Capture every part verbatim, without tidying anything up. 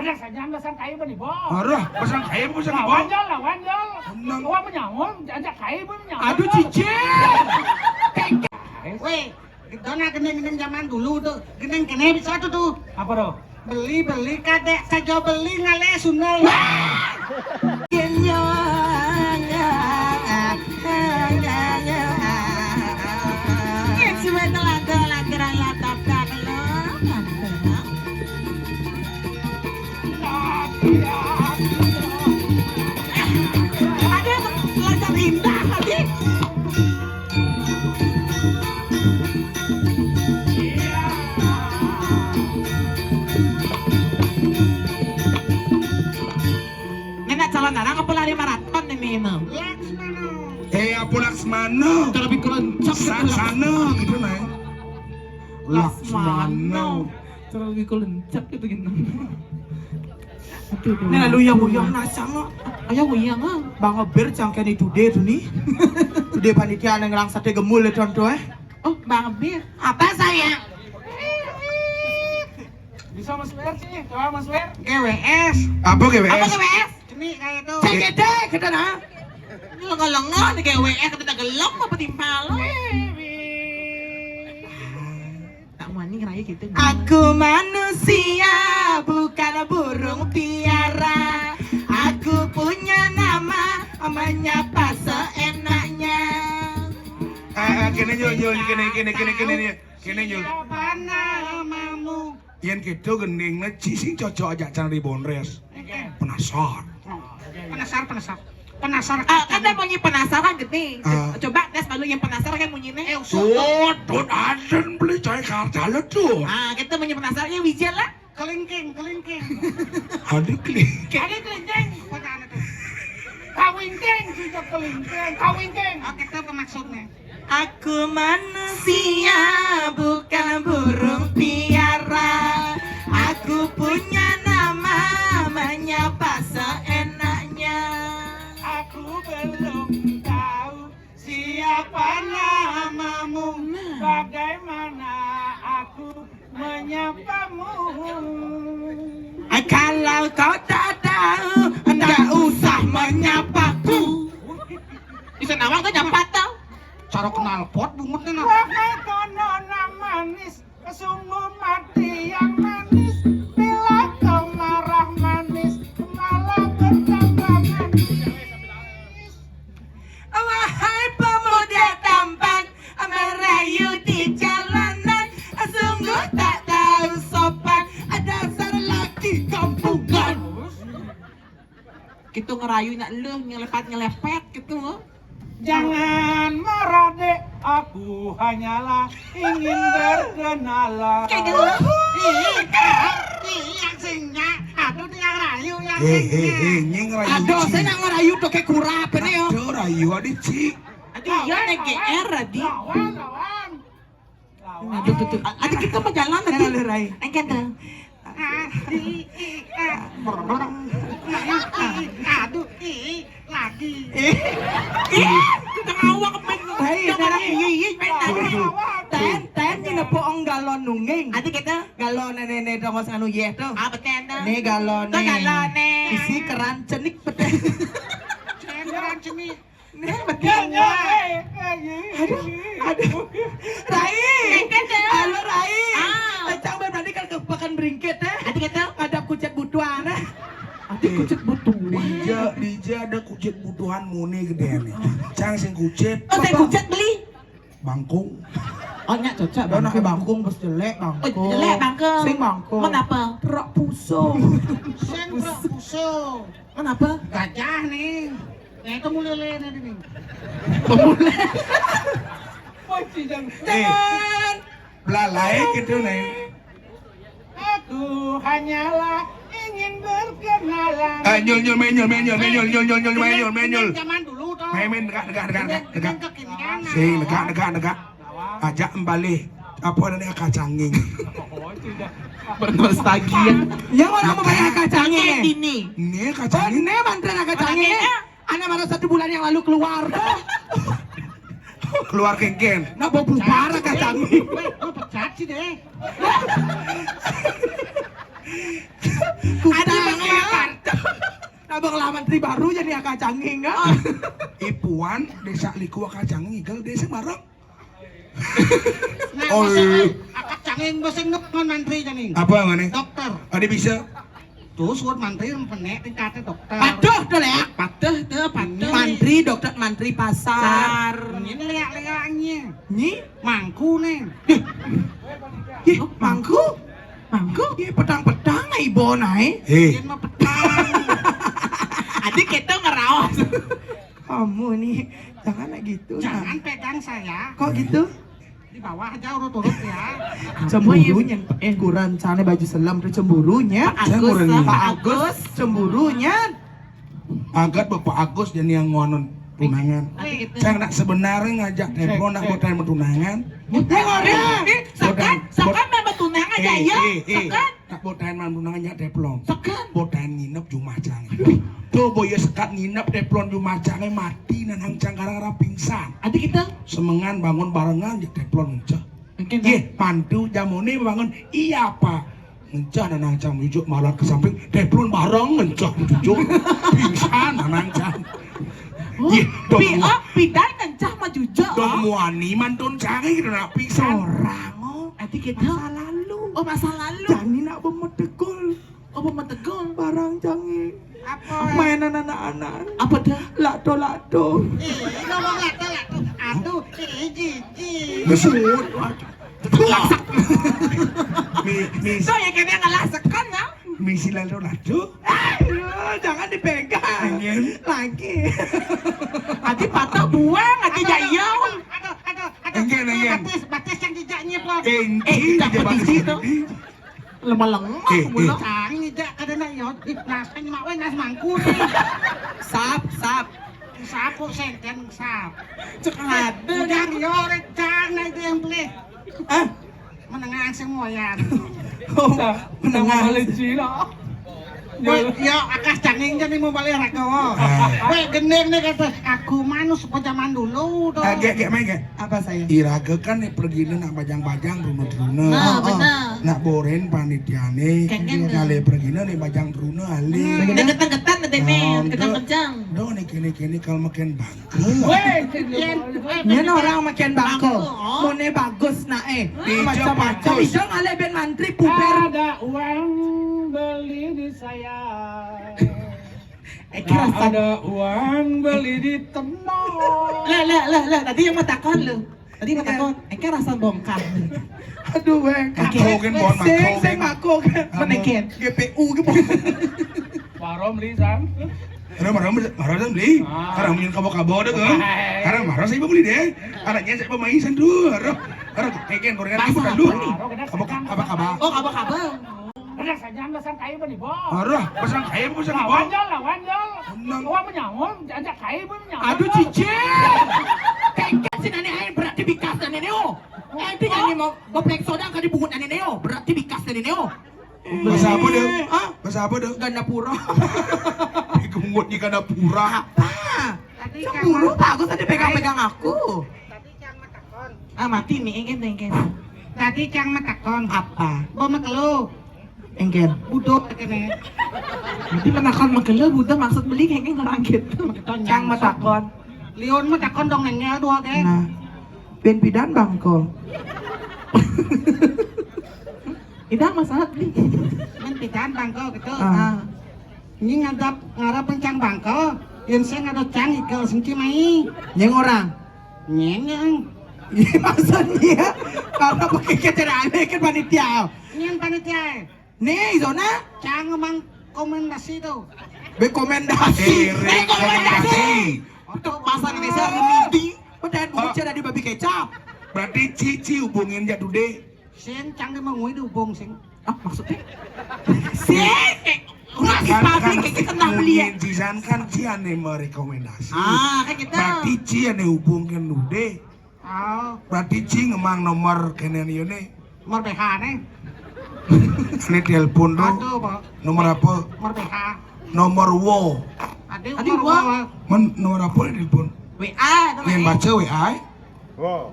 Saja anda sang kayu bani bos. Arah, pasang kayu, pasang bos. Lawan jol, lawan jol. Menang. Wah, menyamun, ajak kayu bani nyamun. Aduh, cicing. Weh, dona gending-gending zaman dulu tuh. Gending kene bisa tuh tuh. Apa tuh? Beli-beli kadek saja beli ngaleh sundal. Ada yang lancar indah tadi. Ini nak calon anak apa lari maraton ini, ini? Eh, apa Laksmana? Terlebih keroncong gitu, Laksmana. Sana gitu, nah. Laksmana. Terlebih keroncong gitu, gitu. Aduh, aduh. Ini lalu yang uyang nasang, kok. Ayo, uyang, ah. Bang Ebir cangkeni today tuh, nih. Today panitia nang ngerang sate gemul ya, contoh, eh. Oh, Bang Ebir. Apa, sayang? Bisa Mas Wer sih, coba Mas Wer. G W S. Apa G W S? Apa G W S? Ceni kayak itu. Cek gede, gede, nah. Ini lengo-lengo nih G W S, kita gelem apa timpal? Tak wani ngerayu gitu. Aku manusia, bukan burung piara. Aku punya nama, menyapa seenaknya. Ah, ah, kene, Nyul, Nyul, kene, kene, kene, kene, nih. Kene, Nyul. Siapa namamu? Yen gitu gendingne ci sing cocok ajak Cang Ribonres. Oke. Penasar. Penasar, penasar. Penasar. Ah, kan ada bunyi penasaran gitu. Ah. Coba tes malu yang penasaran kan bunyinya. Eh, usut. Tuh, tuh, aden beli cai karca letus. Ah, kita bunyi penasaran yang wijen lah. Kelingking, kelingking. Ada kelingking. Ada kelingking. Kawingking, sudah kelingking. Kawingking. Oke, itu apa maksudnya? Aku manusia, bukan burung piara. Aku punya nama, menyapa seenaknya. Aku belum tahu siapa namamu. Nah. Bagaimana aku menyapamu? Kalau kau tak tahu, tak usah menyapaku. Bisa nawang tuh nyapa tau. Cara knalpot bungut nih, nah. Wahai kono nang manis, sungguh mati yang manis. Bila kau marah manis, malah bertambah manis. Wahai pemuda tampan, merayu di jalanan, sungguh tak tahu sopan, dasar laki kampungan. Gitu ngerayu nak leuh nyelepet-nyelepet gitu. Jangan marah, Dek, aku hanyalah ingin berkenalan. Kayak gitu. Ih, Kak, ih, yang singnya. Aduh, dia rayu, yang singnya. Hei, hei, hei, nying rayu. Aduh, saya nak ngerayu tuh kayak kurap ini, yo. Aduh, rayu, adik, Ci. Aduh, iya, nek G R, Adi. Lawan, lawan. Aduh, tuh, tuh. Adi, kita mau jalan, Adi. Jalan, Rai. Engke tuh. Adi, i, a. Aduh, i, lagi. Eh. Ih, kita ngawak, men. Hei, darah, iya, iya, men, darah. Ten, ten, ini nepuk ong galon nungging. Adi, kita. Galon nenek-nenek dong, nganu, yeh, tuh. Apa, ten, tuh? Nih, galon, nih. Galon, nih. Isi keran cenik, peten. Keran cenik. Nih, betul. Aduh, aduh. Rai. Halo, Rai. Ah. Cang berarti kan ke Pakan Beringkit, eh. Adi kata? Ngadap kucet butuan, eh. Adi kucet butuan. Dija, dija ada kucet butuan muni gede nih. Cang sing kucet. Oh, saya kucet beli. Bangkung. Oh, nyak cocok. Ada anak bangkung, bos jelek, bangkung. Oh, jelek, bangkung. Sing bangkung. Kenapa? Rak pusung. Sing rak pusung. Kenapa? Gajah nih. Nah, itu mulai lene nih. Pemulai. Jangan. Belalai gitu nih. Aku hanyalah ingin berkenalan. Eh, nyul, nyul, menyul, menyul, menyul, nyul, nyul, nyul, menyul, menyul. Zaman dulu tuh. Main, main, negak, negak, negak, negak, negak. Kekinian. Sing, negak, negak, negak. Ajak embali. Apa namanya, kacanging. Bernostalgia. Ya, orang mau banyak kacanging. Kayak gini. Ini kacanging. Oh, ini mantan kacanging. Kacanging. Anak baru satu bulan yang lalu keluar. Keluar kengken. Nah, bau bubar kacanging. Weh, gua pecat sih deh. Kuta. Ada Abang lah mantri baru jadi akacanging, ah. Ipuan, désa liku akacanging, igel désa bareng. Nah, oh, masa, iya. Akacanging, masa ngan mantri jani. Apa mana? Dokter. Ada bisa? Tuh, suat mantri, penek, tingkatnya dokter. Patuh tuh, ya. Patuh tuh, patuh. Mantri, dokter, mantri pasar. Ini liak-liaknya. Nyi? Mangku nih. Ih, mangku? Mangku? Iya, petang-petang, nah, ibu, nah, eh. Eh. Ini mah petang. Adik kita ngeraos. Kamu nih, jangan lah gitu, nah. Jangan pegang saya. Kok gitu? Di bawah aja urut-urut ya. Cemburu nyen, eh, kurang, sana baju selam tuh cemburu nyen. Pak Agus, Pak Agus, cemburu nyen. Angkat Bapak Agus jadi yang ngonon tunangan. Saya nak sebenarnya ngajak Teflon nak botahin tunangan. Eh, orang. Eh, sakan, sakan memang tunangan aja ya. Sakan. Nak botahin malam tunangan ya Teflon. Sakan. Botahin nginep jumah cangé. Tuh boya sekat nginep Teflon jumah cangé mati nanang cangkarang pingsan. Adi kita semengan bangun barengan ya Teflon enceh. Iya, mantu jamone bangun. Iya apa? Ngencah nanang cang mujuk malah ke samping, Teflon bareng ngencah mujuk. Pingsan nanang cang. Iya, dong. Pi, oh, pidan ngencah mah jujuk. Dong muani mantun cang gitu nak pingsan. Orang, oh. Ati kita masa lalu. Oh, masa lalu. Jani nak bemetegul. Oh, bemetegul. Barang cang. Apa? Mainan anak-anak. Apa dah? Lado-lado. Ih, ngomong lado-lado. Aduh, ih, jijik. Mesut. Mi, mi. So ya kena ngalah sekan ya. Misi lalu ladu. Aduh, jangan dipegang. Lagi. Ati patah buang, ati jayau. Aduh, aduh, aduh. Enggak, enggak. Batis, batis yang jejaknya, Bro. Eh, eh, kita petisi itu. Lemah-lemah. Cang, ngijak kada nak yo. Ih, nasang mak we nas mangku nih. Sap, sap. Sapu senten sap. Cek ada. Udah yo rek cang na itu yang beli. Ah, menengah sing moyan. Oh, menengah. Yo, akas canging jadi mau balik raga. Weh, gendeng nih kata aku manus apa zaman dulu tuh. Agak, agak main gak? Apa saya? Iraga kan nih pergi nak bajang-bajang, truna-truna. Nah, benar. Nak boren panitiane, kengken, ngalih pergina nih bajang truna alih. Deket-deketan dene, kencang-kencang. Dong nih kene-kene kalau makin bangke. Weh, yen orang makin bangke. Mone bagus nak eh. Macam-macam. Ijo ngalih ben mantri puber. Ada uang beli di saya. Eh, ada uang beli di tempat. Lah, lah, lah, lah. Tadi yang mau takon lu. Tadi mah takon, engke rasa bongkar. Aduh, weh. Makro kan, bon, sing, makro sing kan. Makro kan. Mana, Ken? G P U ke, bon. Warom li, San. Ada marah, marah, San, beli. Ah. Karang minum kabo-kabo ada, kan? Hai. Karang marah, saya beli deh. Anaknya saya pemain, San, tuh. Aduh, aduh, kayak Ken, gorengan. Bahasa apa nih? Kabo, apa, kabo. Oh, kabo-kabo. Ada saja pesan kayu bani, Bos. Arah, pesan kayu, pesan kayu. Lawan, Jol, lawan, Jol. Menang. Wah, menyamun, ajak kayu, menyamun. Aduh, Jol. Cicil. Tengkat si nenek aing berarti bikas nenek neo. Eh, itu nyanyi mau goplek soda kali bungut nenek neo, berarti bikas nenek neo. Bahasa apa dia? Hah? Bahasa apa dia? Gandapura. Bungut di Gandapura. Apa? Cemburu, bagus tadi pegang-pegang aku. Tadi cang matakon. Ah, mati nih, engken, engken. Tadi cang matakon. Apa? Bo makelo. Engken. Budok kene. Jadi menakon makelo, budok maksud beli engken ngerangkit. Cang matakon. Liun matakon dong nengel dua ke. Nah. Ben pidan bangko. Idang masalah beli. Ben pidan bangko gitu. Ah. Ini ngadap ngarap pencang bangko. Yang saya ngadap cang ikel sengki mai. Nyeng orang. Nyeng, nyeng. Iya, maksudnya, karena pakai kecil aneh kan panitia. Nyeng panitia. Nih, zona. Cang emang rekomendasi tuh. Rekomendasi. Eh, rekomendasi. Untuk bahasa Indonesia remedi. Udah dulu cara di babi kecap. Berarti Cici hubungin ya Dude. Sing cang di mengui dihubung sing. Ah, maksudnya? Sing. Kan, kan, Cici kan Cian yang merekomendasi. Ah, kan gitu. Berarti Cian yang hubungin Dude. Oh. Berarti Ci ngemang nomor kenen yo ne. Nomor B H ne. Ini telepon tuh. Aduh, Pak. Nomor apa? Nomor B H. Nomor wo. Aduh, nomor wo. Men, nomor apa ini telepon? W A, yang baca W A. Wah.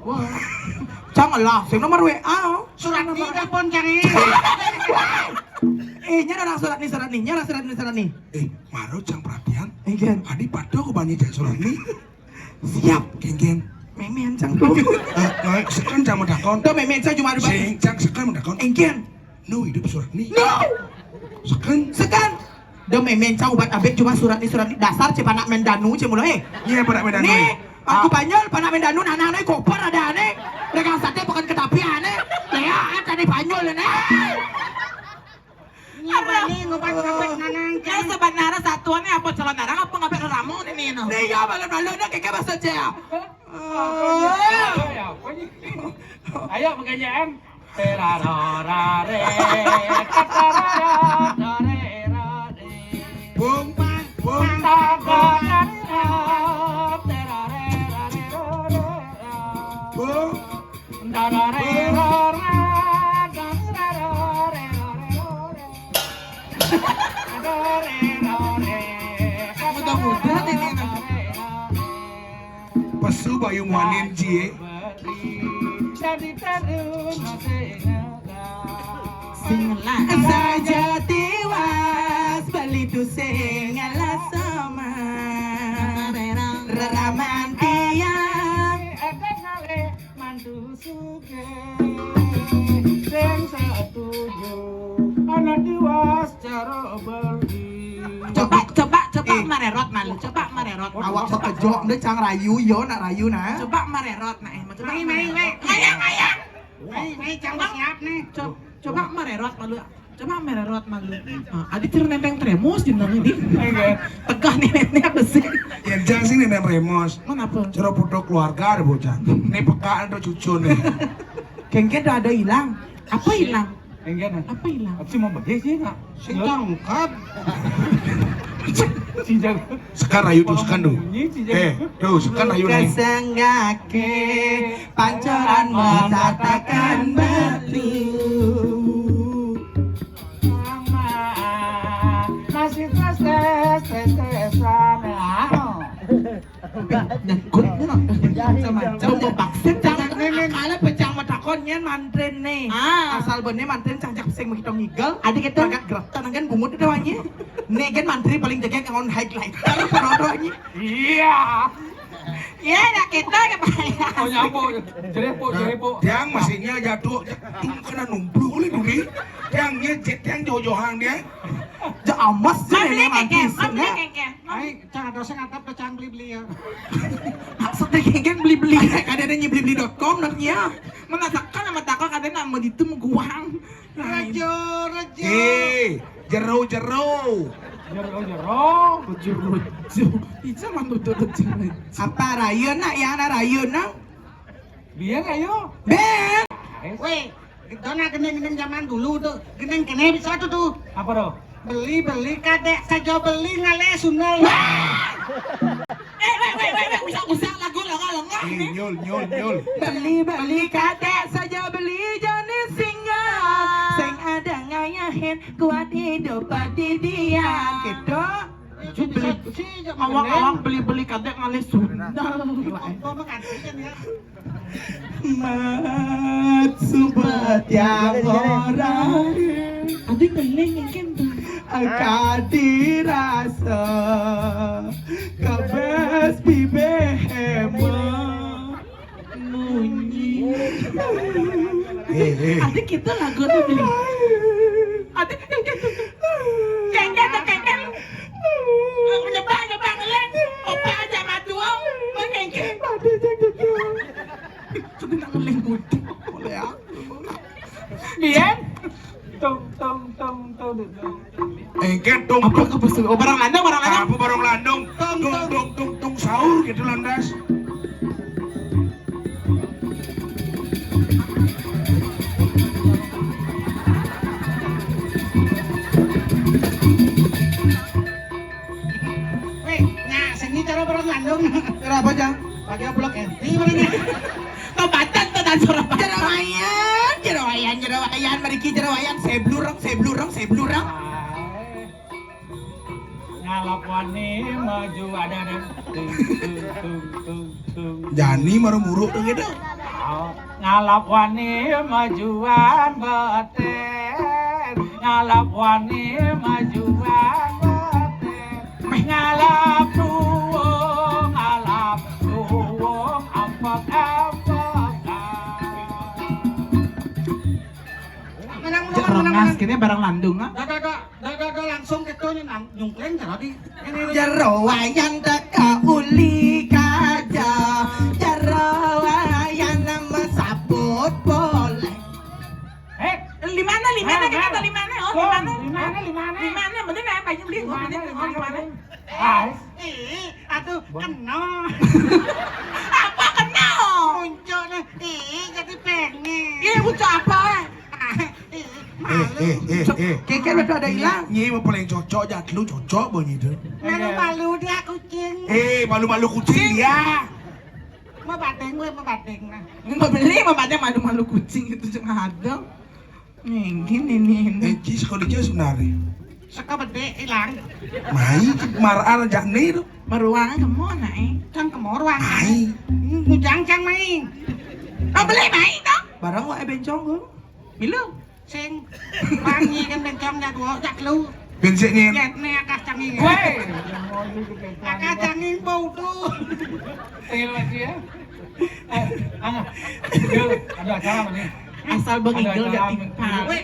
Cang lah, sing nomor W A. Suratni telepon cang. Eh, nyar orang Suratni, Suratni, nyar Suratni, Suratni. Eh, maro cang perhatian. Engken. Adi pada ku banyi cang Suratni. Siap. Engken. Memen cang. Eh, eh, seken cang mau takon. Tuh memen cang cuma ada. Sing cang seken mau takon. Engken. Nu hidup Suratni. Nu. Seken. Seken. Dah memen cang ubat abet cuma Suratni, Suratni dasar cek panak mendanu cek mulu eh. Iya, panak mendanu. Nih, aku Banyol panak mendanu nanang nih koper ada nih. Dagang sate bukan ketapian nih. Ya, ada di Banyol nih. Ini balik ngupas sampai nanang. Ya sebenarnya satuannya apa calon narang apa ngabek ramo nih nih no. Nih ya malam lalu dah keke bahasa cek. Ayo pekerjaan. Terararare, tatarara, tarerare. Bung, bung, bung. Bung. Mudah-mudahan ini. Pesu Bayu Muanin Jie. Sing lah. Saja tiwas beli tu sing lah sama. Reraman tiang. Mantu suke. Sing setuju. Anak tiwas cara beli. Coba, coba, coba marerot malu. Coba marerot. Awak sekejok deh cang rayu yo nak rayu nah. Coba marerot nah. Eh, coba marerot. Ngayang, ngayang. Mai, mai, cang siap nih. Coba, coba marerot malu. Coba marerot malu. Ah, adi cara nenteng tremos jenengnya di. Tegah nih nenek besi. Ya jang sih nenteng tremos. Mana apa? Cara foto keluarga ada bocah. Nih peka ada cucu nih. Kengken ada hilang. Apa hilang? Enggak nah. Apa hilang? Aku mau bagi sih nak. Sing tangkap. Si jago. Sekarang ayo teruskan tuh. Eh, tuh sekarang ayo nih. Kasanggake pancoran matatakan batu. Masih tes tes tes tes sana. Nyangkut no. Sama cang mau vaksin cang. Kalau pecang matakon nyen mantrin nih. Ah. Asal bene mantrin cang jak sing menghitung ngigel. Ada gitu. Agak gerak tanang kan bungut itu wanya. Nih kan mantri paling jaga ngon highlighter perodohnya. Iya. Iya, nak kita ya Pak. Oh nyampo, jerepo, jerepo. Yang masihnya jatuh, tung kena numpul oleh duri. Yang nyet, yang jauh-jauhan dia. Ja amas je nenek mantis. Ai, cara dosa ngatap ke cang beli-beli ya. Maksudnya kayak beli-beli. Ada ada beli beli dot com nanti ya. Mana takkan sama takkan ada nama itu mengguang. Rejo, rejo. Eh, jero-jero. Jero-jero. Jero-jero. Bisa manut tuh jero. Apa rayun nak ya, anak rayun nak? Biar ayo. Ben. Weh, dona gending-gending zaman dulu tuh. Gending kene bisa tuh tuh. Apa tuh? Beli-beli kadek saja beli ngale sundal. Eh, weh, weh, weh, weh, usah, usah lagu lengah-lengah nih. Nyul, nyul, nyul. Beli-beli kadek saja beli jani singgah. Sing ada ngayahin kuat hidup padidian gitu. Awang-awang beli-beli kadek ngalih sundal. Mat subat yang orang. Aduh ngeling mungkin tuh. Kadi rasa kebes bibehema. Munyi. Eh, eh. Ada kita lagu tuh beli. Ada kengkeng tuh. Kengkeng tuh kengkeng. Nyebar nyebar ngeleng. Opa aja matuang. Kengkeng. Ada kengkeng. Sudah nak ngeleng butuh. Boleh ya. Biar. Tong tong tong tong tong. Engke tung apa tung. Ke pesu? Oh, barang landung, barang landung. Apa barang landung? Tung tung tung tung sahur gitu lantas. Weh, nah seni cara barang landung. Kenapa jang? Pakai blok enti mana nih? Tobatan tuh dan Surabaya. Jerawayan, jerawayan, jerawayan, meriki jerawayan, seblureng, seblureng, seblureng. Ngalap wani maju ada ada. Tung, tung, tung, tung, tung. Jani marumuruk tu gitu. Oh, ngalap wani majuan beten. Ngalap wani majuan beten. Ngalap tuwung, ngalap tuwung, ampek-ampekan. Menang, menang, menang, menang. Cek rongas kene barang landung, ah. Dah, dah, dah. Dah, dah, dah, langsung kita ni nang-, nyungkling cara di. Ini, ini. Jero wayan teka uli kaja, jero wayan nama sabut boleh. Eh, lima mana, lima mana, eh, kita eh. Lima mana, oh, tuh, lima mana? Lima mana, lima mana? Lima mana, bener ya, Pak Juli? Lima mana, bener, lima mana, lima mana? Bener. Ah. Ih, aduh, kena. Apa kena? Muncul nih, ih, jadi pengen. Iya, muncul apa? Ih, eh, malu. Eh, eh, eh, eh. Keke betul ada hilang. Nyi, nyi mau paling cocok, jak lu cocok bunyi itu. Malu-malu dia kucing. Eh, malu-malu kucing dia. Mau bating gue, mau bating nah. Nggak beli, mau bating malu-malu kucing itu jangan ada. Nih, gini nih. Eh, Ci, sekolah dia sebenarnya. Saka bedé ilang. Mai, marar jak ni tu. Maruang kemo nae. Cang kemo ruang. Mai. Ngujang cang mai. Oh, beli mai tu. Barang wak bencong tu. Milu. Sing. Wangi kan bencong dah dua, jak lu. Bencik ni. Ya, ni akah canging. Weh. Akah canging bau tu. Tengok lagi ya. Eh, Ana. Yo, ada acara apa ni? Asal Bang Igel gak timpal. Weh,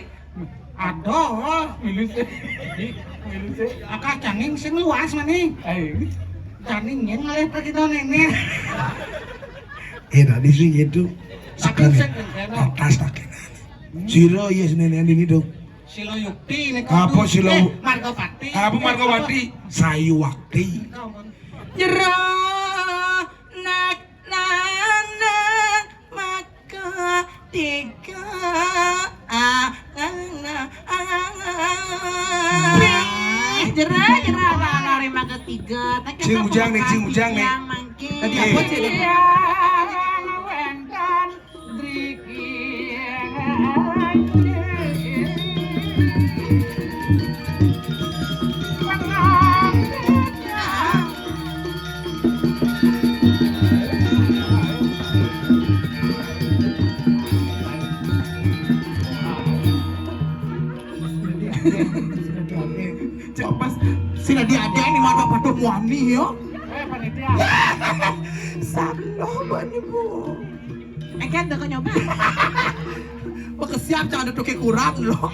aduh. Milu sih. Milu sih. Akah canging sing luas mani. Eh. Canging yang ngalih pergi tahun ini. Eh, tadi sih gitu. Tapi sekali. Sing, atas tak kena. Hmm. Siro, iya, senenen ini dong. Silo Yukti ini. Apa kudu. Silo? Eh, Margopati. Apa Margopati? Sayu Wakti. Jero nak nanan maka tiga. Ah, ah, ah, ah. Jero, jero, anak-anak maka tiga. Cing Ujang nih, Cing Ujang nih. Tadi apa, Cing? Coba sing dadi adek ni mata pada muani ya. Eh, panitia. Sabloh buat ni, Bu. Eh, kan dah kau nyoba. Wah, kesiap jangan ada toke kurang loh.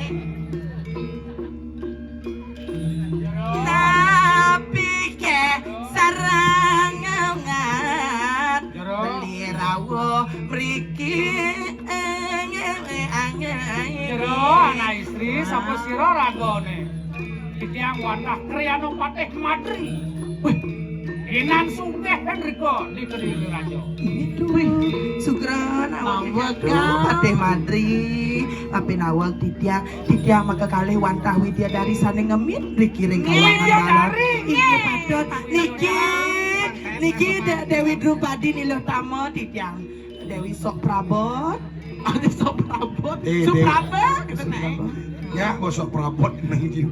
Tapi ke sarang ngat. Jero. Beli rawuh mriki. Jero, anak istri, sapa sira ragane? Titiang Wandah Kriano Patih Madri. Wih, Inan Sugih kan riko di Kediri Raja. Wih, sugra naweg Patih Madri. Tapi naweg titiang, titiang maka kalih wantah widyadari sane ngemit riki ring kawangan dalan. Widyadari, inggih patut. Niki, niki De-, Dewi Drupadi Nilotama titiang. Dewi Sok Prabot. Ada Sok Prabot. Eh, Suprabot gitu nih. Ya, bosok prabot nang iki.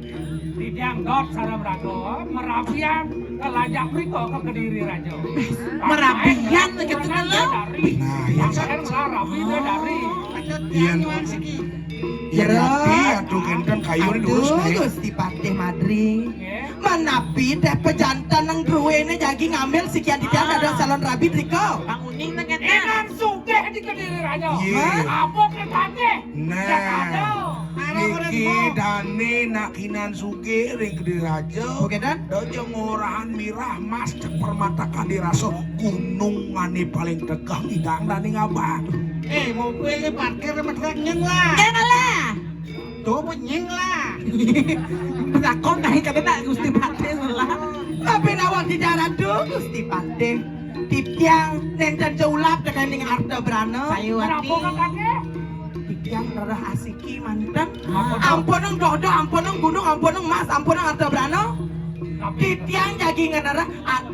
Titiang Dot sareng Raga, merabian ke lajak mriko ke Kediri Raja. Merabian gitu lho. Nah, ya. Sampeyan malah rabi dari. Yen, yen rabi atuh kenten kayu terus nih. Gusti Patih Madri. Nggih. Menapi teh pejantan nang druwene jagi ngambil sikian titiang dados calon rabi driko. Bang Uning nang kene. Inan Sugih di Kediri Raja. Iya. Apa kerjanya? Nah, niki dane nak Inan Sugih ring Kediri Raja. Oke, Dan. Dojo ngorahan mirah mas cek permata kali rasa gunung ngane paling tegah idang dane ngabah. Eh, mobil parkir medhek nyeng lah. Nyeng lah. Tuh, penying lah. Takon kae kene nak Gusti Patih lah. Tapi nawang di darat tuh Gusti Patih. Titiang nenten ceulap tekan ning harta brana. Sayuwati. Kenapa kakaknya? Titiang rereh asiki manten. Apa tuh? Ampunung dodo, ampunung gunung, ampunung mas, ampunung harta brana. Tapi titiang jagi ngenereh an-,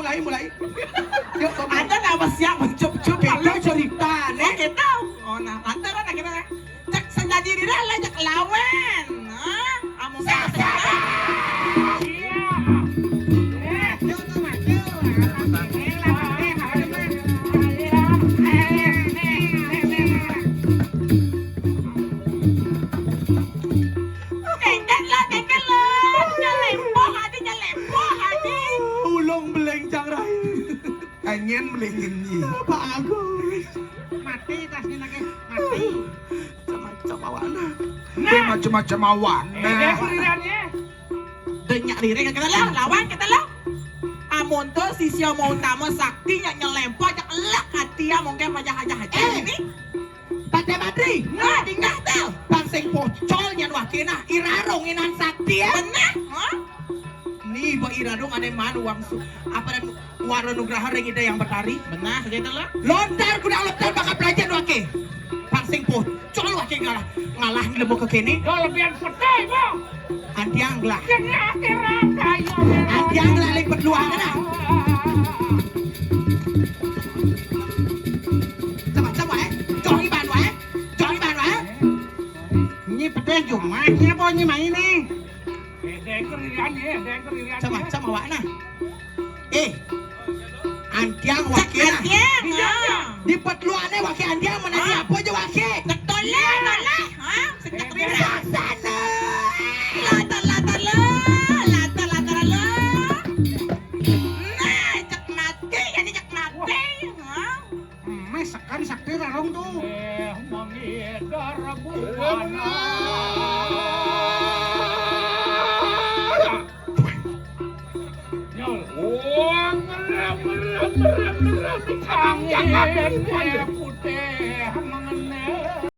mulai, mulai. Yuk, Sopo. Ada nama siap mencup-cup. Kita cerita, nih. Oke, tahu. Oh, nah, lantaran akhirnya cek senjadi diri lah, cek lawan. Hah? Amun sasa. Iya. Eh, yuk, tuh, maju. Dengkén lo, dengkén lo. Nyelempoh adi, nyelempoh adi. Ulung beléncang rai. Anyen beléngin nyi. Bagus. Mati tas ni lagi, mati. Macam-macam awana. Nah. Macam-macam awana. Eh, dia purirannya. Denyak lirik kita lah, lawan kita lah. Amun tuh sisya mau utama sakti nyak nyelempoh ajak elak hati ya mungkin pajah aja aja ini. Tante Madri, nah, tinggal tuh. Bang sing pocol nyan wake nah, irarung inan sakti ya. Benar, ha? Ni ba irarung ane man wangsu. Apa dan wara nugraha ring Ida Yang Betari? Benar, saja tu lah. Lontar gudang lontar bakal pelajar wake. Bang sing pocol wake ngalah. Ngalah lemu ke kene. Yo, lebihan petai, Bang. Antiang lah. Kena akhirat, ayo, akhirat. Antiang lah, ling berduaan dah. Sama-sama, eh. Jong iban, wah, eh. Jong iban, wah, eh. Ini petai jumahnya apa ini main nih? Eh, dengker irian, eh, dengker irian. Sama-sama, wak, nah. Eh, antiang wake nah. Antiang, ah. Di petluane wake antiang menanti apa aja wake. Cek toleh, toleh. Ha? Sejak rina. Sana. Lata, lata, la. Lata, lata, la. Nah, cek mati, jadi cek mati. Ha? Mes sekan sakti rarong tu. Eh, mangidar buana. Nyol. Oh, ngerem, ngerem, ngerem, ngerem, angin putih mengenai.